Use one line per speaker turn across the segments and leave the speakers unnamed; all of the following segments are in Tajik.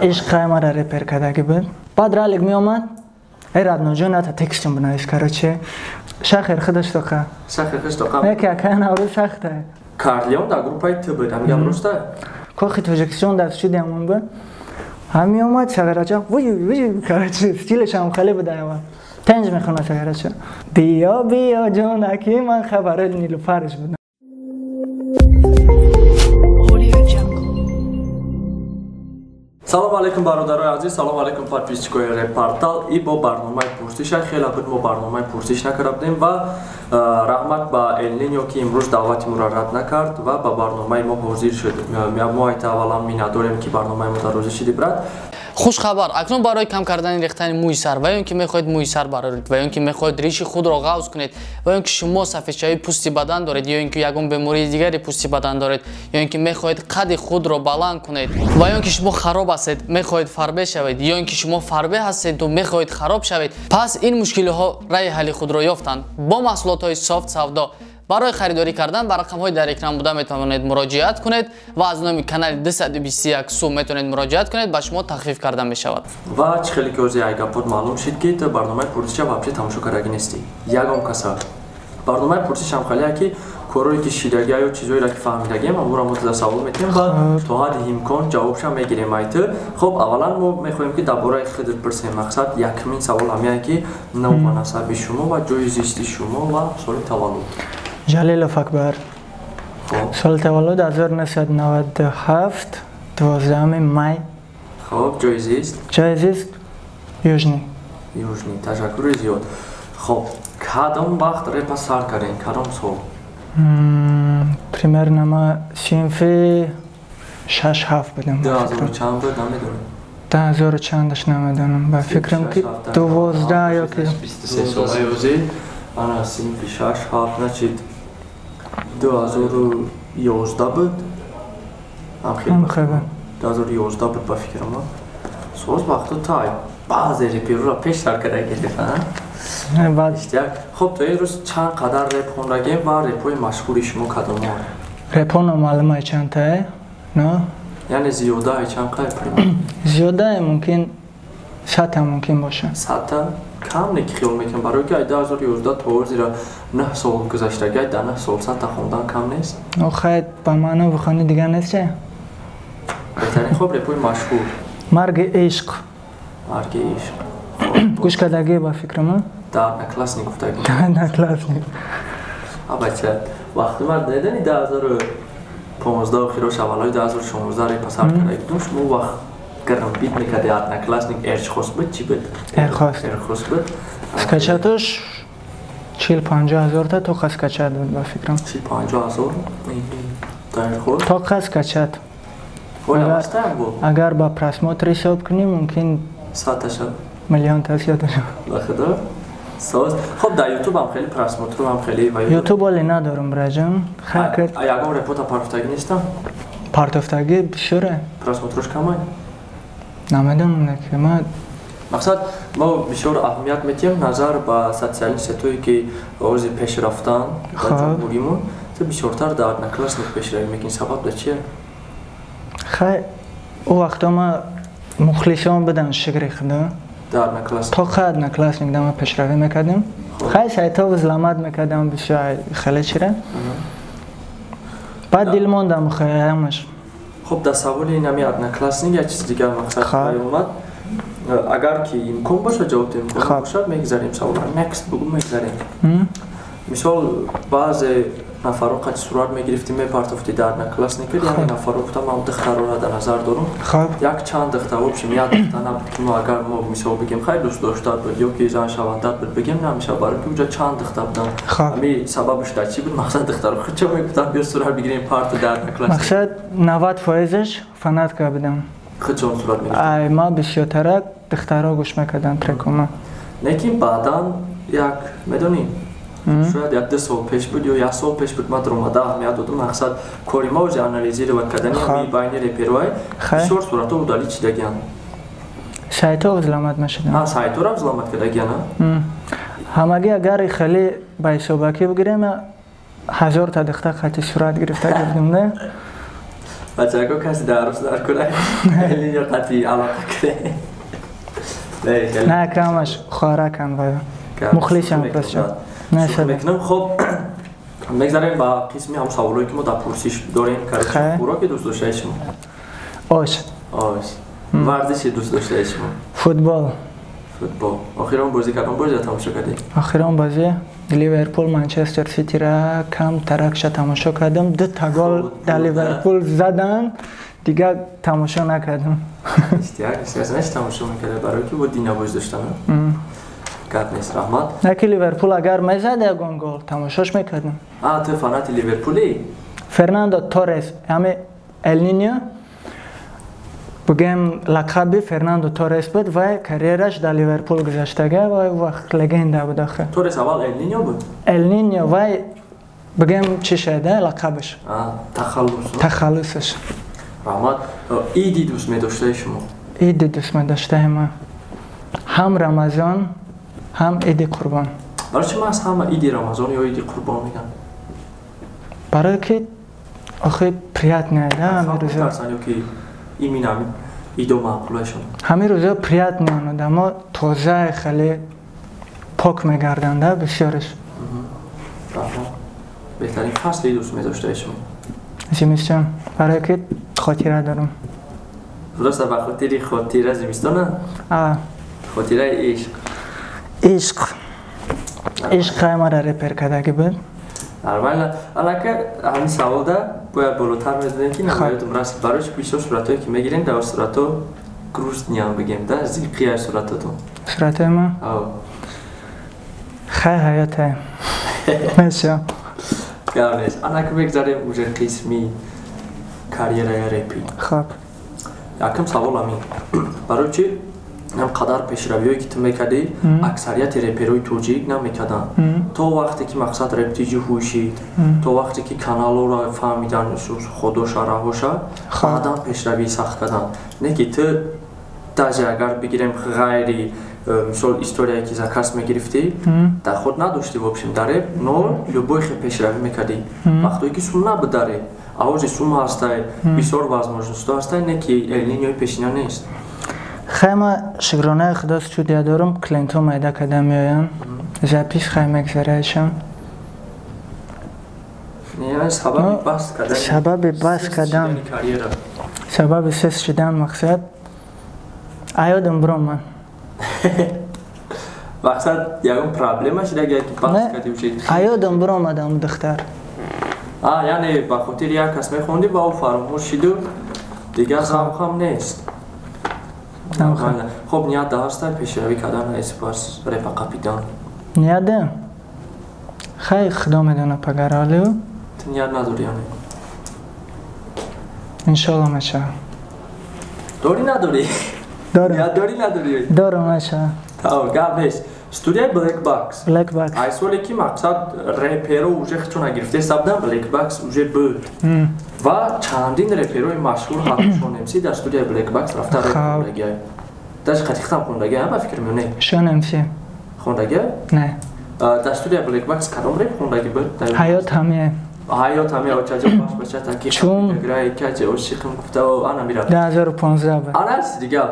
Ишқ мара репер кардаги буд. Баъд Ралик меомад, эй Радноҷон, ата текстшон бинавис, короче. Шахер худаш тоқа.
Шахер худаш тоқа.
Не ки акай Наврӯз сахта.
Карлеон дар группаи Т буд, ҳамин гап роста?
Кохи Тоҷикистон дар студиямон буд. Ҳам меомад сагарача, вуй вуй, короче, стилеш ҳам хеле буд аява. Тенҷ мехона сагарача. Биё, биё, ҷонаки ман хабари Нилуфарш буд.
Audio Jungle.
Салом алейкум, бародарои азиз, салом алейкум, подписчикои Репортал. И бо барномаи пурсиша. Хеле буд мо барномаи пурсиш накарда будем ва раҳмат ба Элнино, ки имрӯз даъвати моро рад накард ва ба барномаи мо ҳозир шуд. Мо айта аввалан миннатдорем, ки барномаи мо дар розӣ шуди, брат.
Хушхабар! Акнун барои кам кардани рехтани мӯи сар ва ё ин ки мехоҳед мӯи сар бароред, ва ё ин ки мехоҳед риши худро ғавз кунед, ва ё ин ки шумо сафедшавии пӯсти бадан доред, ё ин ки ягон бемории дигари пӯсти бадан доред, ё ин ки мехоҳед қади худро баланд кунед, ва ё ин ки шумо хароб ҳастед, мехоҳед фарбе шавед, ё ин ки шумо фарбе ҳастеду мехоҳед хароб шавед, пас ин мушкилиҳо раҳи ҳалли худро ёфтанд бо маҳсулотҳои Софт Савдо. Барои харидорӣ кардан ба рақамҳои дар экран буда метавонед муроҷиат кунед ва аз номи канали 221 сум метавонед муроҷиат кунед, ба шумо тахфиф карда мешавад.
Ва чӣ хеле ки ҳозир ай гапот маълум шуд, ки ту барномаи пурсиша вообще тамошо кардагӣ нестӣ. Ягон каса. Барномаи пурсиш ҳам хеле ки корое ки шидагия ё чизоеро ки фаҳмидагием, амуро мо туда савол метиҳем ва то ҳадди имкон ҷавобшам мегирем ай ту. Хоб, аввалан мо мехоҳем, ки дар бораи худат пурсем. Мақсад, якумин савол ҳамяе, ки ном ва насаби шумо ва ҷои зисти шумо ва соли таваллуд.
Ҷалилов Акбар. Соли таваллуд 1997, 12 май.
Хоб, ҷои зист?
Ҷои зист Южный.
Южный. Ташаккури зиёд. Хоб, кадом вақт репа сар кардем, кадом сол?
Примерно ма синфи шаш ҳафт будам.
2000 чанд буд, намедонам?
2000 чандаш намедонам, ба фикрам ки 12 ё ки
23 солаи, ана синфи шаш ҳафт, значит, 2011 буд.
Ҳам.
2011 буд, ба фикрам. Соз вақту тай баъзе реперура пеш сар карда гирифта. Хоб, то ин рӯз чанд қадар реп хондагем ва репҳои машҳури шумо кадомҳо?
Репҳо номаълумай чандтае, но
Яъне зиёдае чанд қай?
Зиёдае мумкин 100-та мумкин боша.
100-та кам не ки хиёл мекунам, барои ки ай 2011 то ҳозира 9 сол гузаштаги, ай дар 9 сол 100-та хондан кам нест.
Хай, ба маъно бихонӣ, дигар нест че.
Беҳтарин. Хоб, репҳои машҳур?
Марги ишқ.
Марги ишқ.
Гӯш кардагӣ, ба фикрам?
Дар Одноклассник гуфтагӣ.
Дар Одноклассник.
Абача, вақти ман недани 2015, охирош, аввалои 2016 репа сар карда будум. Шумо вақт грамбит мекарди Одноклассник, Эрчхост буд, чӣ буд?
Эрхост.
Эрхост буд.
Скачатош 40-50 ҳазорта тоқа скачать буд, ба фикрам.
40-50 ҳазор дар Эрхост?
Тоқа скачать. Агар ба просмотр ҳисоб кунӣ, мумкин
100-таша.
Миллионта зиёда.
Ба худо, соз. Хоб, дар Ютуб ҳам хеле просмотру ҳам хеле.
Ютуб оле надорам, браҷон.
Ягон репота партофтагӣ нестам?
Партофтагӣ бисёре.
Просмотрош камай?
Намедонам, ки ма.
Мақсад, мо бисёр аҳамият метиҳем назар ба социальный сетое, ки ози пеш рафтан дар ҷумҳуримон. Ту бисёртар дар Одноклассник пешравӣ мекунӣ, сабаб дар чия?
Хай, ӯ вақто ма мухлисон будам, шукри худо.
Дар Одноклассник.
Тоқа Одноклассник дама пешравӣ мекардем. Хай, сайтҳо взломать мекардам бисёр, хеле чира. Баъд дил мондам, хай, ҳамаш.
Хуб, дар саволи инами Одноклассник як чизи дигар, мақсад, омад. Агар ки имкон бошад, ҷавоб имкон бошад, мегзарем савола, next бугу, мегзарем. Мисол, баъзе нафарро қати сурат мегирифтӣ, мепартофтӣ дар Одноклассники, яъне нафарро гуфтам, ман духтарро дар назар дорам, як чанд духтар, в общем, як духтар набуд, ки мо агар мо мисол бигем, хай, дӯст доштат буд ё ки зан шавандат буд бигем, намешавад, барои ки уҷа чанд духтар буданд. Ами сабабаш дар чӣ буд? Мақсад, духтаро худча мегуфтанд, биё сурат бигирем, парта дар Одноклассник.
Мақсад, 90 фоизаш фанатка будам.
Худчон сурат мегирифт?
Ай ма бисёртарак духтарҳо гӯш мекарданд трекома.
Лекин баъдан як, медонӣ, шояд як ду сол пеш буд ё як сол пеш буд, ман даромада аҳамият додам. Мақсад, кори ма ози анализировать кардани ами байни реперои, бисёр суратҳо удалить шидагианд.
Сайтҳо взломать мешуданд.
Сайтҳоро взломать кардагианд.
Ҳамагӣ агар хеле ба ҳисобакӣ бигирем, 1000-та духтар қати сурат гирифта гирдем, не.
Бачако каси дар арӯс дар кунад, Эл Ниньо қатъи алоқа кунед.
Не, акрамаш хоҳаракан вай. Мухлисам просто.
Мекунам. Хоб, мегзарем ба қисми ҳам саволое ки мо дар пурсиш дорем. Короче, хӯроки дӯст доштаи шумо?
Ош.
Ош. Варзиши дӯст доштаи шумо?
Футбол.
Футбол. Охирон бозӣ кадом бозиро тамошо кардед?
Охирон бозӣ Ливерпул Манчестер Ситира кам таракша тамошо кардам. Дута гол дар Ливерпул задан, дигар тамошо накардам.
Иштиёк, тамошо мекарда, барои ки бо дина боз доштан. Гап нест, раҳмат.
На ки Ливерпул агар мезад ягон гол, тамошош мекардам.
А, ту фанати Ливерпули?
Фернандо Торрес, ҳами Эл Ниньо, бигем лақаби Фернандо Торрес буд ва карьераш дар Ливерпул гузаштага ва вақт легенда буд охир.
Торрес аввал Эл Ниньо буд?
Эл Ниньо вай бигем чӣ шуда лақабаш?
Тахаллус.
Тахаллусаш.
Раҳмат. Иди дӯст медоштаи шумо?
Иди дӯст медоштаи ман ҳам Рамазон, ҳам Иди Қурбон.
Барои чӣ маҳз ҳама Иди Рамазон ё Иди Қурбон мегӯянд?
Барое ки охи приятное да ҳамин рӯзо.
Метарсанд ё ки именно ҳамин идо маъқулашон?
Ҳамин рӯзо приятное, одамо тоза, хеле пок мегарданд да бисёраш.
Раҳмат. Беҳтарин фасли дӯст медоштаи шумо?
Зимистон, барое ки хотира дорам.
Просто ба хотири хотира зимистона?
А.
Хотираи ишқ.
Ишқ. Ишқ хай мара репер кардаги буд.
Нормально. Аллакай ҳамин саволда бояд болотар медонем ки намоёдум расид. Барои чи бисёр суратҳое ки мегирем, дар суратҳо грустный ам бигем, да, зиқия суратотон.
Суратҳои ма?
Ав.
Хай ҳаёте. Мешо.
Гап нест. Анака мегзарем уже қисми карьераи репи.
Хоб.
Якум савол ҳамин. Барои чи ҳам қадар пешравиҳое ки ту мекардӣ, аксарияти реперои тоҷик намекарданд? То вақте ки мақсад рептиҷи ҳушид, то вақте ки каналҳоро фаҳмидан, ходоша, раҳоша, баъдан пешравии сахт карданд. Не ки ту даже агар бигирем ғайри мисол историяе ки заказ мегирифтӣ, дар худ надоштӣ, в общем, дар реп, но любой хел пешравӣ мекардӣ. Вақтое ки сум набуд дар реп, авози сум ҳастай, бисёр возможностҳо ҳастай, не ки Эл Ниньои пешина нест.
Хай ма шукронаи худо студия дорам, клиентҳо майда карда меоянд, запись хай мегзараишам.
Сабаби бас кардан?
Сабаби бас кардан, сабаби сес шидан мақсад аёдам буром ман.
Мақсад ягон проблема шуда ки бас кардӣ уже?
Аёдам буромадам духтар.
А, яъне ба хотири як кас мехондӣ ва ӯ фаромӯш шиду дигар завқам нест. Хоб, ният ҳастай пешравӣ кардан, эсипас репа қапидан?
Ният? Хай худо медона пагаролиу.
Ту ният надорӣ яъне?
Иншолло мешавад.
Дорӣ надорӣ?
Дорам.
Ният дорӣ надорӣ?
Дорам, мешавад.
Тамом, гап нест. Студияи Black Box.
Black Box.
Ай соле ки мақсад реперо уже хичо нагирифтеста буданд, Black Box уже буд. Ва чандин реперои машҳур ҳатто Шон МС дар студияи Black Box рафта реп хондагиай. Даже қатихтам хондагиай, ба фикр меёне?
Шон МС.
Хондагиай?
Не.
Дар студияи Black Box кадом реп хондагӣ буд?
Ҳаёт ҳамие.
Ҳаёт ҳамие, очаҷо баш бача таки грай каҷе ошиқим гуфта ана мира.
2015 буд.
Ана чизи дигар.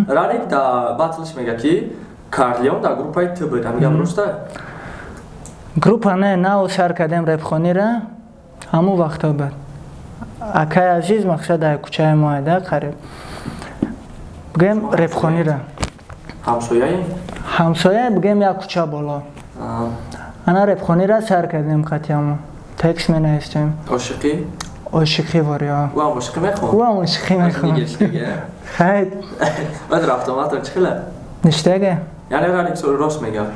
Ралик дар батлш мега ки Карлеон дар группаи ту буд, ҳамин гап рост аст?
Группа не, нав сар кардем репхонира, ҳамун вақто буд. Акай азиз мақсад дар кӯчаи мо да қариб. Бигем репхонира.
Ҳамсояи?
Ҳамсоя бигем як кӯча боло. Ана репхонира сар кардем қатъиамо. Текст менавистем.
Ошиқӣ?
Ошиқӣ вори, а.
Ӯ ҳам ошиқӣ мехонд?
Ӯ ҳам ошиқӣ мехонд. Хай.
Баъд рафтомадтон чӣ хела?
Ништага.
Яъне Ралик рост мега?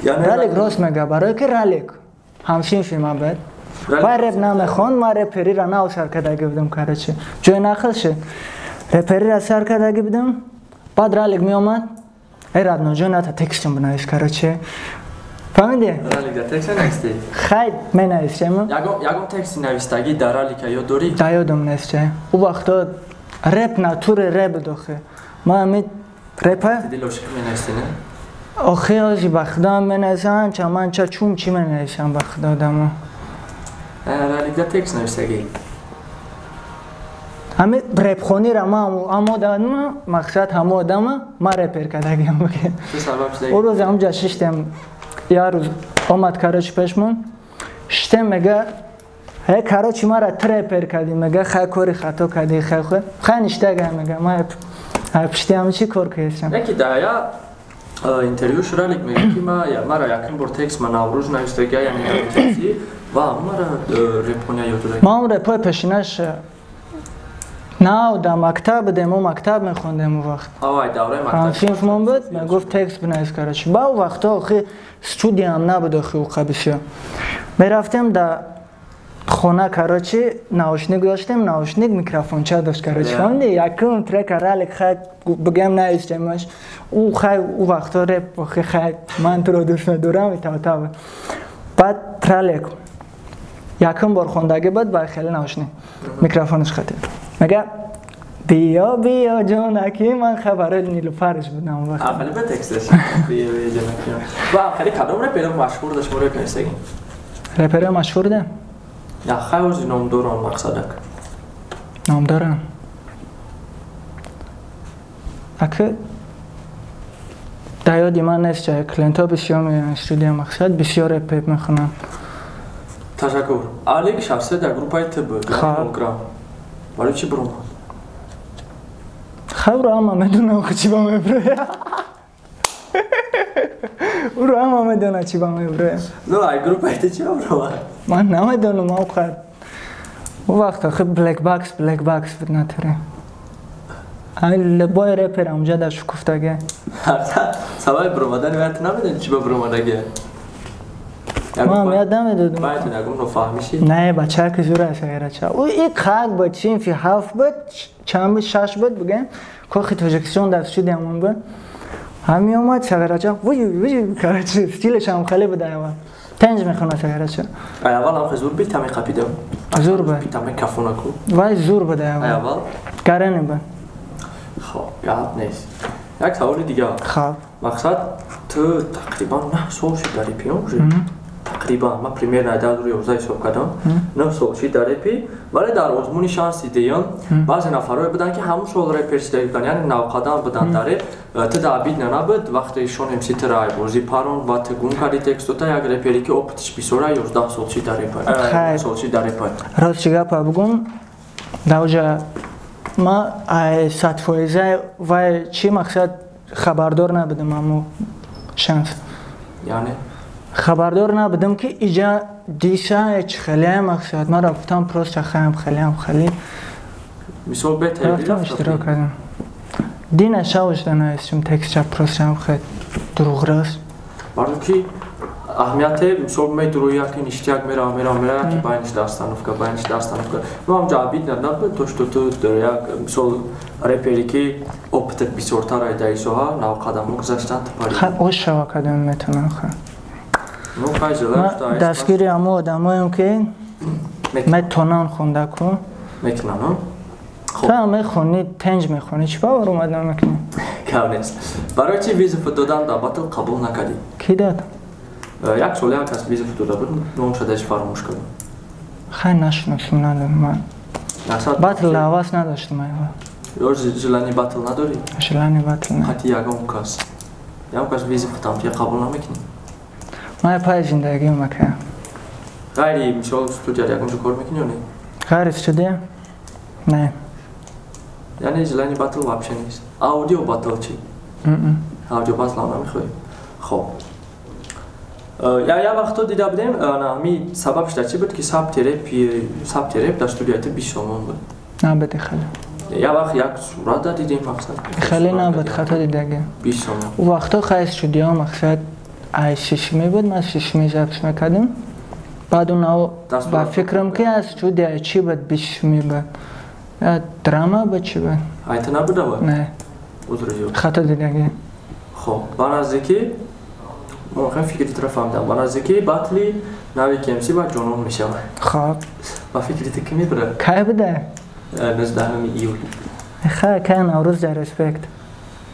Ралик рост мега, барое ки Ралик ҳамсинфи ман буд. Вай реп намехонд, ман реперира нав сар кардаги будам, короче. Ҷои нақл шуд. Реперира сар кардаги будам, баъд Ралик меомад, эй Радноҷон, ата текстон бинавис, короче. Фаҳмидӣ?
Ралик дар текст навистӣ?
Хай, менависем.
Ягон тексти навистагӣ дар Ралика ёд дорӣ?
Да ёдам нест, ча. Ӯ вақто реп натуре реп буд охи. Ман ҳамин репа
дил ошиқӣ менавистӣ, не?
Охи ози ба худо менависам, анча манча чун чӣ менависам ба худо дамо.
Ралик дар текст навистагӣ?
Ҳами репхонира ма ҳамо одама, мақсад ҳамо одама ма репер кардагиам бигем. Ӯ рӯз ҳамҷа шиштем, як рӯз омад короче пешмон, шиштем мега ҳе короче мара ту репер кардӣ, мега хай кори хато кардӣ, хай хай ништага мега ма пишти ҳами чӣ кор кардам.
Яки да я интервью шуралик мега ки мара якум бор текст ма Наврӯз навиштага, яъне ва мара репхония ёд додага.
Ма он репои пешинаш нав дар мактаб будем, мо мактаб мехондем он вақт.
Авай давраи мактаб.
Синфмон буд, мегуфт текст бинавис короче. Ба он вақтҳо охи студияам набуд охи уқа бисёр. Мерафтем дар хона короче, наушник доштем, наушник микрофонча дошт короче. Фаҳмидӣ? Якум трека ралик хай бигем навиштемаш. Ӯ хай ӯ вақтҳо реп охи хай ман туро дӯст медорам итав-тав. Баъд ралик якум бор хондагӣ буд ба хеле наушник микрофонаш хати. Мега биё биё ҷонаки ман хабари Нилуфарш будам он вақт.
Хеле ба тексташ биё биё ҷонаки. Ва хеле кадом реперо машҳур дошт мо реп навиштагӣ?
Реперо машҳур да?
Я хай ози номдорон мақсадак.
Номдорам. Аки дар ёди ман нест ҷа клиентҳо бисёр меоянд студия мақсад бисёр реп мехонанд.
Ташаккур. Алик шахсе дар группаи ТБ грамм. Барои чӣ биромад?
Хай ӯро ҳама медонам чӣ ба мебирояд. Ӯро ҳама медонад чӣ ба мебирояд.
Ну, ай группаи ту чӣ биромад?
Ман намедонам, охир. Ӯ вақт охир Black Box, Black Box буд натуре. Ҳамин любой репер ҳамҷа дар шукуфтага.
Сабаби биромадани вай ту намедонӣ чӣ ба биромадагия?
Ман ёд намедодам.
Баъд ягон нофаҳмиши?
Не, бача ки зур аст ғайрача. Ӯ и қак буд, синфи ҳафт буд, чанд буд, шаш буд бигем. Кохи Тоҷикистон дар студиямон буд. Ҳами омад сағирача, вуй вуй короче, стилеш ҳам хеле буд аввал. Тенҷ мехонад сағирача.
Ай аввал ҳам хел зур буд, тами қапидам.
Зур буд.
Тами кафонаку.
Вай зур буд аввал.
Ай аввал?
Гарани буд.
Хоб, гап нест. Як саволи дигар.
Хоб.
Мақсад ту тақрибан 9 сол шуд дар репиён уже? Тақрибан, ман примерно 2011 ҳисоб кардам, 9 сол шуд дар репи, вале дар озмуни шанси дуюм баъзе нафарое буданд ки ҳамон сол репер шуда буданд, яъне навқадам буданд дар реп. Ту дар обидно набуд, вақте Шон МС туро айбозӣ паронд ва ту гум кардӣ текстота, як репере ки опытиш бисёра 11 сол шуд дар реп. Сол шуд дар реп.
Рост чӣ гапа бугум, дар оҷа ма ай 100% вай чӣ мақсад хабардор набудам ҳамо шанс.
Яъне?
Хабардор набудам ки иҷа диса чи хеле мақсад. Ман рафтам просто хаям хелеам хеле.
Мисол бетарафтам
иштирок кардам. Дина шавшда навиштам текстча просто ҳам хел дурӯғ рост.
Барои ки аҳамияте мисол медурӯ яке ништяк мерава мерава мерава яке байниш дар остановка байниш дар остановка. Ну ҳамҷа обидно набуд то что ту як мисол репери ки опытат бисёртар ай дар исоҳа навқадамо гузаштан ту пари.
Хай ош шава кардам метавонам хай.
Ну хай желаю что ай.
Дастгири ҳамо одамоем ки метавонанд хондаку.
Метавонанд?
Ту ҳам мехонӣ, тенҷ мехонӣ, чӣ ба омад намекунӣ?
Кам нест. Барои чӣ визов додан дар батл қабул накардӣ?
Кӣ дод?
Як сол як кас визов дода буд, номша даш фаромӯш кардам.
Хай нашиносам, надорам ман. Батл ҳавас надоштам айва.
Ё желание батл надорӣ?
Желание батл не.
Хати ягон кас. Ягон кас визов там тия қабул намекунӣ?
Ман пай зиндагиам макаям.
Ғайри мисол студия ягон ҷо кор мекунӣ ё не?
Ғайри студия? Не.
Яъне желание батл вообще нест. Аудио батл чӣ? Аудио батл ҳам намехоҳӣ? Хоб. Я вақто дида будем, ҳами сабабш дар чӣ буд ки сабти реп дар студияи ту 20 сомон буд?
Набуд хеле.
Я вақт як сурат дидем мақсад.
Хеле набуд, хато дидаги.
20 сомон.
У вақто хай студия мақсад ай шишми буд, ман шишми запис мекардем. Баъд он ба фикрам ки аз студия чӣ буд, 20 буд. Драма буд чӣ буд?
Ай ту набуда буд?
Не.
Узр зиёд.
Хато дидаги.
Хоб, ба наздикӣ ман фикри туро фаҳмидам. Ба наздикӣ батли нави КМС ва Ҷонон мешавад.
Хоб.
Ба фикри ту кӣ мебарад?
Кай буда?
19 июл.
Хай, кай Наврӯз дар респект.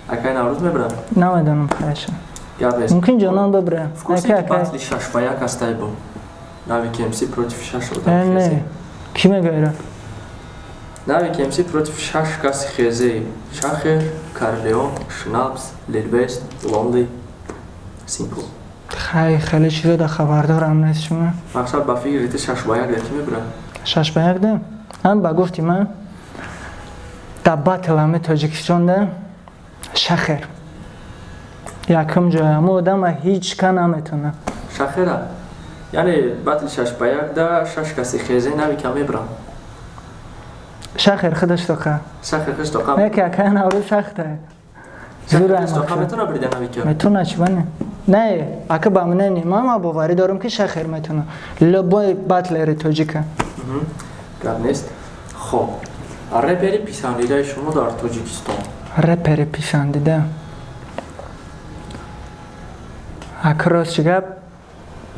А кай Наврӯз мебарад?
Намедонам хайша.
Гап нест.
Мумкин Ҷонон бибарад.
В курсе ки батли 6-1 астай бо. Нави КМС против 6 одам.
Не. Кӣ мегӯяд?
Навик МС против шаш каси хезе. Шахер, Карлеон, Шнапс, Лилвест, Лонли, Симпл.
Хай, хеле чизо да хабардорам нест шумо.
Мақсад ба фикри ти 6-1 да ки мебра?
6-1 да? Ҳам ба гуфти ман да батл ҳами Тоҷикистон да Шахер. Якум ҷой ҳамо одама ҳеҷ ка наметона.
Шахера? Яъне батл 6-1 да шаш каси хезе Навика мебрам.
Шахер худаш тоқа.
Шахер худаш тоқа.
Не ки акай Наврӯз сахта.
Зура тоқа метона брида Навика?
Метона чӣ бане? Не, ака ба мнение ман боварӣ дорам ки Шахер метона. Любой батлери тоҷика.
Гап нест. Хоб. Репери писандидаи шумо дар Тоҷикистон?
Репери писандида. Ака рост чӣ гап?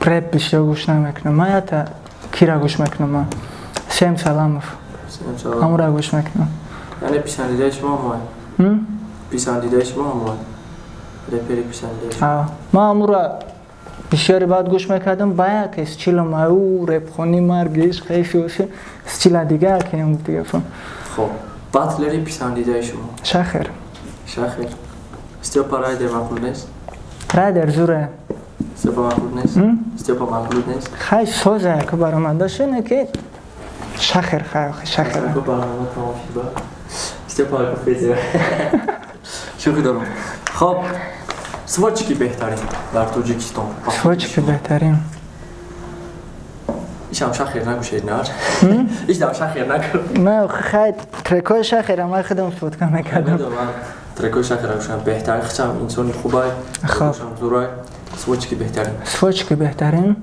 Реп бисёр гӯш намекунам. Ман ята кира гӯш мекунам ман? Сем Саламов. Ҳамура гӯш мекунам.
Яъне писандидаи шумо ҳамояд? Писандидаи шумо ҳамояд? Репери писандидаи шумо?
Ман ҳамура бисёри баъд гӯш мекардам, ба яке стилам аю репхонӣ марги ишқ ҳайфи стила дига якеам дига фон.
Хоб, батлери писандидаи шумо?
Шахер.
Шахер. Стёпа Райдер маъқул нест?
Райдер зуре.
Стёпа маъқул нест? Стёпа маъқул нест?
Хай соза яку баромадаш ине ки Шахер хай Шахер.
Баромад тамом шуд. Стёпа фезер. Шӯхӣ дорам. Хоб, сводчики беҳтарин дар Тоҷикистон.
Сводчики беҳтарин.
Ишам Шахер нагӯшед, нар? Ишам Шахер нагӯ.
Не, хай трекои Шахера ман худам сводка мекардам.
Трекои Шахера гӯшам беҳтарин, хичам инсони хубай, хушам зурай. Сводчики беҳтарин.
Сводчики беҳтарин.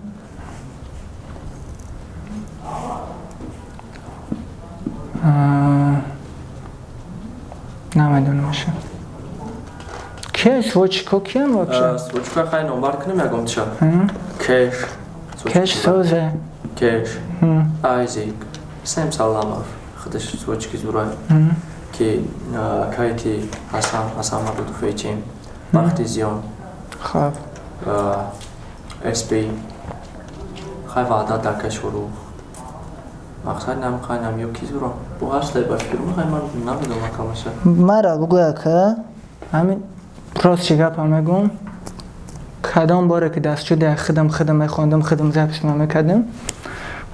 Намедонам ша. Ке сводчико киам вообще?
Сводчико хай номбар кунем ягон ча. Кеш.
Кеш созе.
Кеш. Айзик. Сем Саламов. Худаш сводчики зурай. Ки Кайти Ҳасан, Ҳасан Мабудов Эйчим. Бахти Зиён.
Хоб.
СП. Хай Ваҳдат дар Кашорух. Мақсад нам хай нам ё ки зуро. Бу ҳаст ба фикрум хай ман намедонам камаша.
Мара бугӯя ка ҳамин рост чӣ гапа мегӯм. Кадом боре ки дастшуди худам мехондам, худам запис мекардем.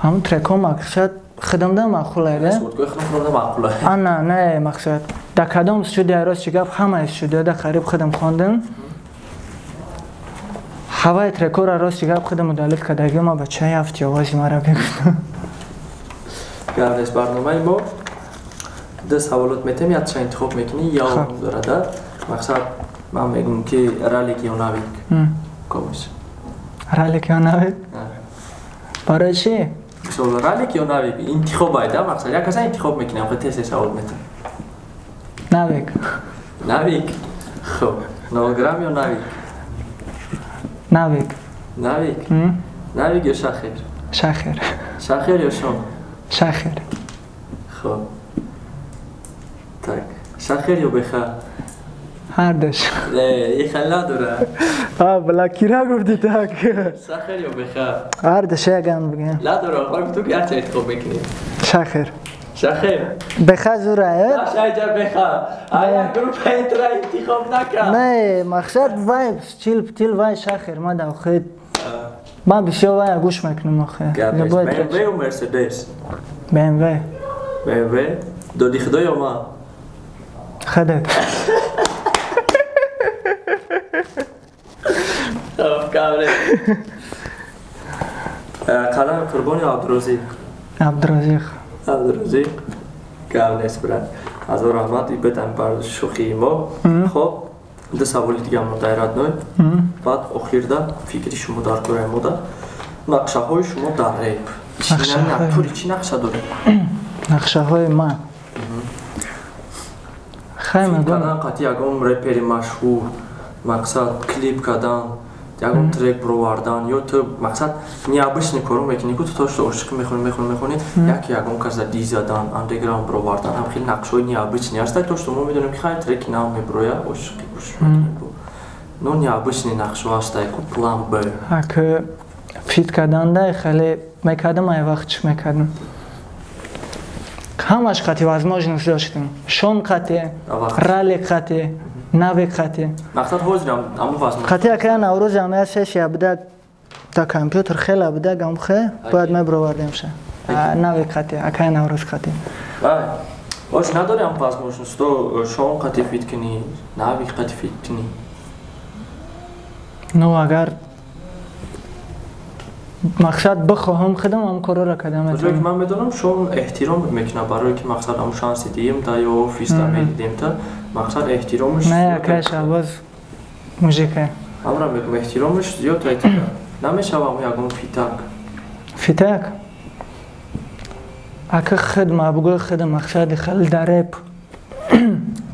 Ҳамун трекҳо мақсад худам да маъқулай да?
Худам да маъқулай.
Ана, не мақсад. Дар кадом студия рост чӣ гап ҳамаи студияда қариб худам хондам. Ҳаваи трекҳоро рост чӣ гап худам удалить кардагӣ ма бачаи ҳафти овози мара бигуфтам.
Гап нест барномаи мо. Ду саволот метем, якша интихоб мекунӣ, ё дорада. Мақсад ман мегӯм ки Ралик ё Навик. Комиш.
Ралик ё Навик? Барои чӣ?
Мисол Ралик ё Навик интихоб айда, мақсад як каса интихоб мекунам, хеле тез савол метам.
Навик.
Навик. Хуб, 0 грамм ё Навик?
Навик.
Навик? Навик ё Шахер?
Шахер.
Шахер ё Шом?
Шахер.
Хуб. Так, Шахер ё Беха?
Ҳардаш.
Не, ин хел надора.
А, бла кира гуфти так.
Шахер ё Беха?
Ҳардаш яган бигем.
Надора, хой ту ки ҳарча интихоб мекунӣ.
Шахер.
Шахер.
Беха зура, э?
Шайҷа Беха. Ая группа интра интихоб накард.
Не, мақсад вай стил птил вай Шахер ма да охир. Ман бисёр вай гӯш мекунам охир.
BMW ё Мерседес?
BMW.
BMW? Доди худо ё ман?
Худат.
Хоб, кабре. Қалам Қурбон ё Абдурозиқ?
Абдурозиқ.
Абдурозиқ. Гап нест, брат. Ҳазор раҳмат, ибетам бар шӯхии мо. Хоб, ду саволи дига монда родной. Баъд охирда фикри шумо дар кораи мода. Нақшаҳои шумо дар реп. Тури чӣ нақша доред?
Нақшаҳои ман. Хай мегӯм.
Кардан қатъи ягон репери машҳур, мақсад клип кардан, ягон трек бировардан ё ту мақсад необычный коро мекунӣ ку ту то что ошиқӣ мехонӣ, яке ягон каса ди задан, андеграунд бировардан, ҳам хеле нақшҳои необычный ҳастанд, то что мо медонем ки хай треки нав мебироя, ошиқӣ гӯш мекунем. Но необычный нақшҳо ҳастанд ку план Б.
Ака фит карданда хеле мекардам, ай вақт чӣ мекардам. Ҳамаш қати возможность доштем. Шон қати, Рали қати, Нави қати.
Мақсад ҳозирам ҳамун возможность.
Қати акая Наврӯз ҳам я сессия буда да компютер хела буда гамхе, бояд мебровардемша. Нави қати, акая Наврӯз қати.
Бай. Ош надори ҳам возможность то шон қати фит кунӣ, Нави қати фит кунӣ.
Ну агар мақсад бихоҳам худам ҳам корро карда метавонам.
Ҷое ки ман медонам шон эҳтиром мекунад барое ки мақсад ҳамун шанси дием да ё офисда медидем та мақсад эҳтиромаш.
Не, акай Шаҳбоз мужика.
Ҳамра мегӯм эҳтиромаш зиёд айтида. Намешавам ягон фитак.
Фитак? Ака худ мабгӯи худ мақсади хел дар реп.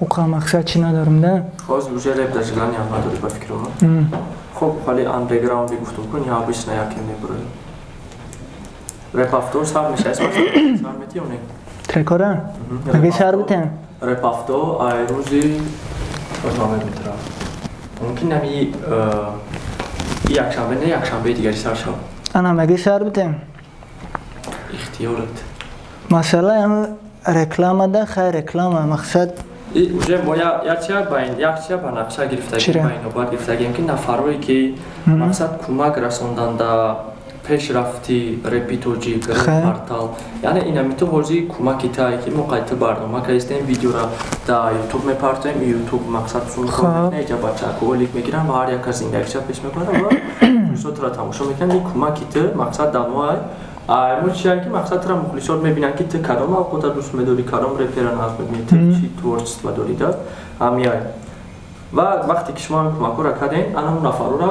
Уқа мақсад чӣ надорам да?
Ҳозир уже реп дар желание ҳам надорӣ ба фикрум. Хоб, ҳали андеграунди гуфтум кун, необычно яке мебурад. Реп авто сар меша, сар мети ё не?
Трекора? Аги сар битем?
Реп авто ай рӯзи ознаме метра. Мумкин ами якшанбе не, якшанбеи дигари сар шав.
Ана меги сар битем?
Ихтиёрат.
Масъала ам реклама да, хай реклама мақсад
уже мо якчия ба ин якчия ба нақша гирифтагим, ба инобат гирифтагим ки нафарое ки мақсад кӯмак расондан да пешрафти репи тоҷик, реп-портал, яъне инамито ҳозир кӯмаки тае ки мо қайта барнома кардистем, видеора да ютуб мепартоем, ютуб мақсад сункор мекунад, иҷа бачаҳако олик мегиранд ва ҳар як кас зиндагиша пеш мебарад ва мухлисотро тамошо мекунанд. Ин кӯмаки ту мақсад да мо мо чия ки мақсад тура мухлисот мебинанд ки ту кадом авқота дӯст медорӣ, кадом репера нағз мебинӣ, ту чӣ творчество дорӣ да ҳамияй. Ва вақте ки шумо ҳамин кӯмакҳоро кардем, ана он нафарора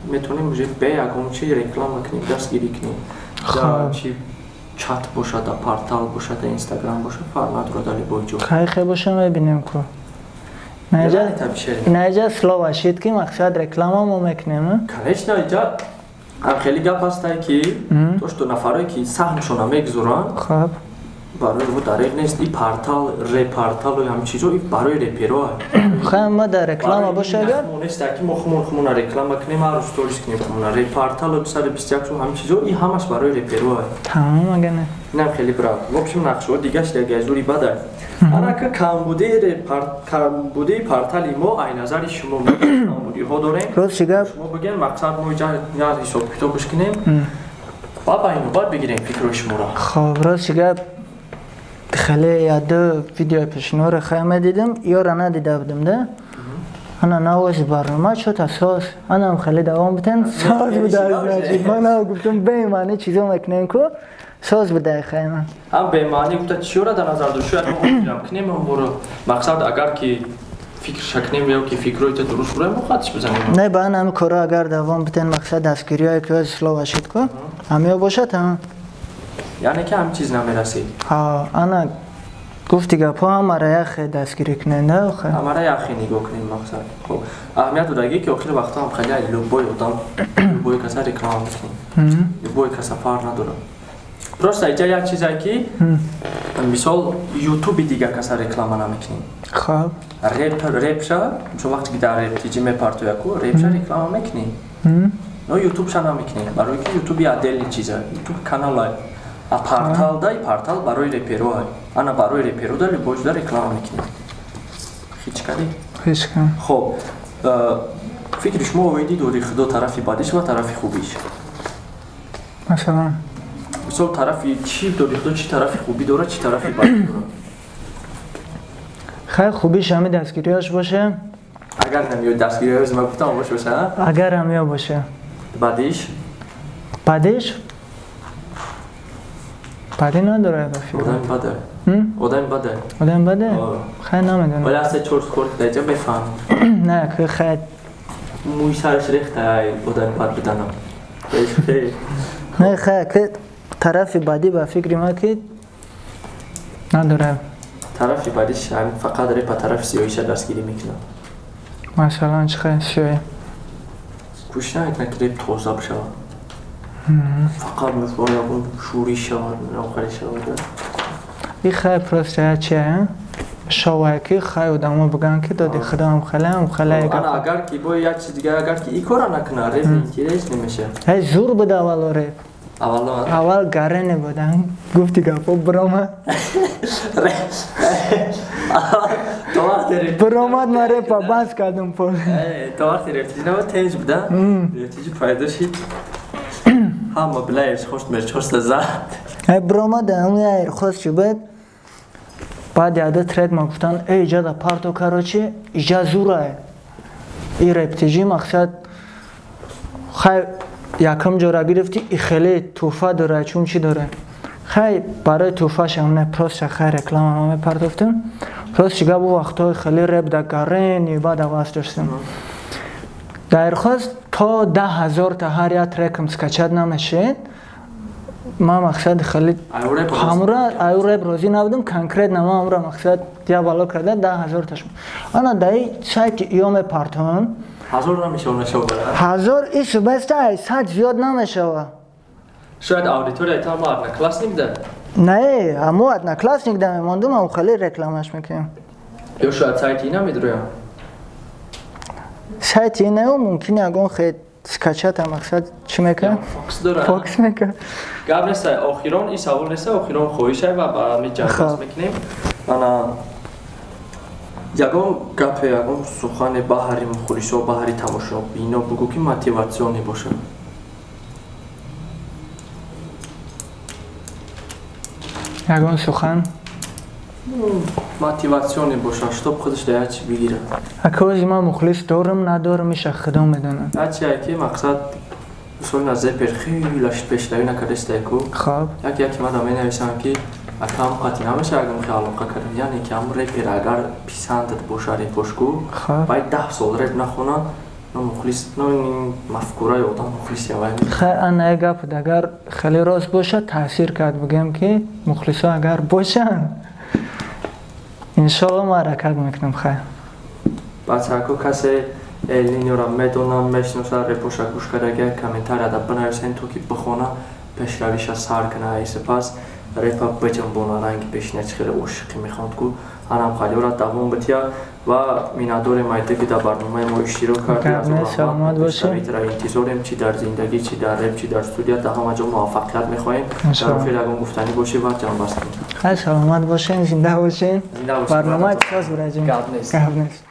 метавонем уже бе ягон чи реклама кунем, дастгирӣ кунем. Да чи чат бошад, да портал бошад, да инстаграм бошад, фарқ надорад, дар любой ҷо.
Хай хай боша мебинем ку. Наиҷа слово шид ки мақсад реклама мо мекунем.
Конечно, иҷа ҳам хеле гап ҳастае ки то что нафарое ки саҳмшона мегузоранд,
хоб
барои мо дареғ нест. И портал, репорталу ҳамин чизо и барои репероа.
Хай ма дар реклама боша агар?
Мо нест ки мо хумон хумона реклама кунем, ҳар рӯз сторис кунем хумона. Репорталу 221 сум ҳамин чизо и ҳамаш барои репероа.
Тамом ага не.
Инам хеле брав. В общем нақшаҳо дигаш дига зури бада. Анака камбудии портали мо ай назари шумо камбудиҳо дорем.
Рост гап.
Шумо бигӯед мақсад мо иҷа як ҳисоб китобш кунем ва ба инобат бигирем фикрҳои шуморо.
Хоб, рост гап. Хеле яду видеои пешинора хай медидим, ёра надида будем да? Ана навози барнома чо-та соз, анам хеле давом битен, соз буда, значит. Ман нав гуфтум бемаъни чизо мекунем ку, соз буда хай ман.
Ҳам бемаъни гуфта чиёра дар назар дошт? Шояд мо ҳозирам кунем ҳам боро. Мақсад агар ки фикрша кунем ё ки фикрҳои та дуруст буроем, мо хатш бизанем.
Не, ба ан ҳами коро агар давом битен, мақсад дастгириҳое ки ҳози слово шид ку, ҳамиё бошад, ҳа.
Яъне ки ҳамин чиз намерасид.
Ҳа, ана гуфти гапҳо ҳамара яхе дастгирӣ кунем, да охе?
Ҳамара яхе нигоҳ кунем мақсад. Хоб, аҳамият додагӣ ки охири вақтҳо ҳам хеле любой одам, любой каса реклама мекунем. Любой каса фарқ надорад. Просто иҷа як чизе ки мисол ютуби дигар каса реклама намекунем.
Хоб.
Реп, репша, мисол вақте ки дар реп тиҷи мепартояку, репша реклама мекунем. Но ютубша намекунем. Барои ки ютуби отдельный чиза, ютуб канала. А портал дай, портал барои репероа. Ана барои реперо да любой ҷода реклама мекунем. Ҳеҷ кади?
Ҳеҷ кам.
Хоб, фикри шумо оиди дори худо тарафи бадиш ва тарафи хубиш?
Масалан?
Мисол тарафи чӣ дори худо, чӣ тарафи хубӣ дорад, чӣ тарафи бадӣ дорад?
Хай хубиш ҳами дастгириҳош боше.
Агар намеёд дастгириҳош, ман гуфтам бош боша, ҳа?
Агар ҳамиё боше.
Бадиш?
Бадиш? Бадӣ надорад ба фикр.
Одами баде. Одами баде.
Одами баде? Хай намедонам.
Вале аз се чор хор даҷа мефаҳмам.
Не, ки хай
мӯи сараш рехта ай одами бад буданам.
Не, хай ки тарафи бадӣ ба фикри ман ки надорад.
Тарафи бадиш ҳамин фақат репа тарафи сиёҳиша дастгирӣ мекунад.
Масалан чӣ хай сиёҳӣ?
Кӯшиш намекунад ки реп тоза бишавад. Фақат мехоҳад ягон шӯрӣ шавад, охари шавад.
И хай просто я чи шовае ки хай одамо бигӯянд ки доди худоам хелеам хеле.
Ана агар ки бо як чиз дигар, агар ки и кора накунад, реп интерес намешавад.
Ҳай зур буда аввало реп. Аввал гарене будан, гуфти гапо биромад. Биромад, ман репа банд кардам пол.
То вақти рефтиҷи набуд, тенҷ буда. Рефтиҷи пайдо шид. Ҳама била эрхост мерчоста зад.
Биромад, ҳамун эрхост чӣ буд? Баъд яда трек ма гуфтан, эй иҷа да парто, короче, иҷа зурае. И рептиҷи мақсад хай якам ҷора гирифти, и хеле тӯҳфа дора, чун чӣ дора. Хай барои тӯҳфашам не, просто хай реклама ма мепартофтем. Просто чига бу вақтҳои хеле реп да гарени баъд аваз доштем. Дар эрхост то 10 000 та ҳар як трекам скачать намешед. Ман мақсад хеле ҳамура аю реп розӣ набудам, конкретно ман ҳамура мақсад я бало карда 10 000 таш. Ана даи сайти иё мепартон.
Ҳазор намешава, нашава.
Ҳазор ис беста сад зиёд намешава.
Шояд аудиторияи та ҳама одноклассник да?
Не, ҳамо одноклассник да мемондум, ам хеле рекламаш мекунем.
Ё шояд сайти ина медроям?
Сайти инаю мумкин ягон хе скачать мақсад чӣ мекунам?
Фокс дора.
Фокс мекунам.
Гап неста, охирон и савол неста, охирон хоҳишай ва ба ҳамин ҷанбаст мекунем. Ана ягон гапе, ягон сухане баҳари мухлисо, баҳари тамошобино бугӯ, ки мотиватсионӣ бошад.
Ягон сухан
мотиватсионӣ бошад, чтоб худаш да як чи бигирад.
Акози ман мухлис дорам, надорам, иша худо медонад.
Ячи ки мақсад мисол на зепер хелаш пешравӣ накардастайку.
Хоб.
Як яки ман менависам, ки акам қати намеша ягон хел алоқа кардам, яъне ки ҳам репер агар писандат боша репошку, баъд 10 сол реп нахона, но мухлис, но мафкураи одам мухлис явай.
Хай, ана як гап агар хеле рост бошад, таъсир кард, бигӯям ки мухлисо агар бошанд, иншоалло ман ҳаракат мекунам, хай.
Бачако, касе Элниньора медонам, мешиноса, репоша гӯш кардага, комментарияда бинависен, то ки бихона, пешравиша сар кана, сипас репа биҷанбона, ранги пешина чи хеле ошиқӣ мехонд ку анам халёра давом бития. Ва миннатдорем айта, ки дар барномаи мо иштирок кардӣ. Интизорем, чи дар зиндагӣ, чи дар реп, чи дар студия, дар ҳама ҷо муваффақият мехоҳем. Дар охир ягон гуфтанӣ бошӣ ва ҷамъбаст кунем.
Хай, саломат бошен, зинда бошен. Барнома соз бураҷем.
Гап нест.
Гап нест.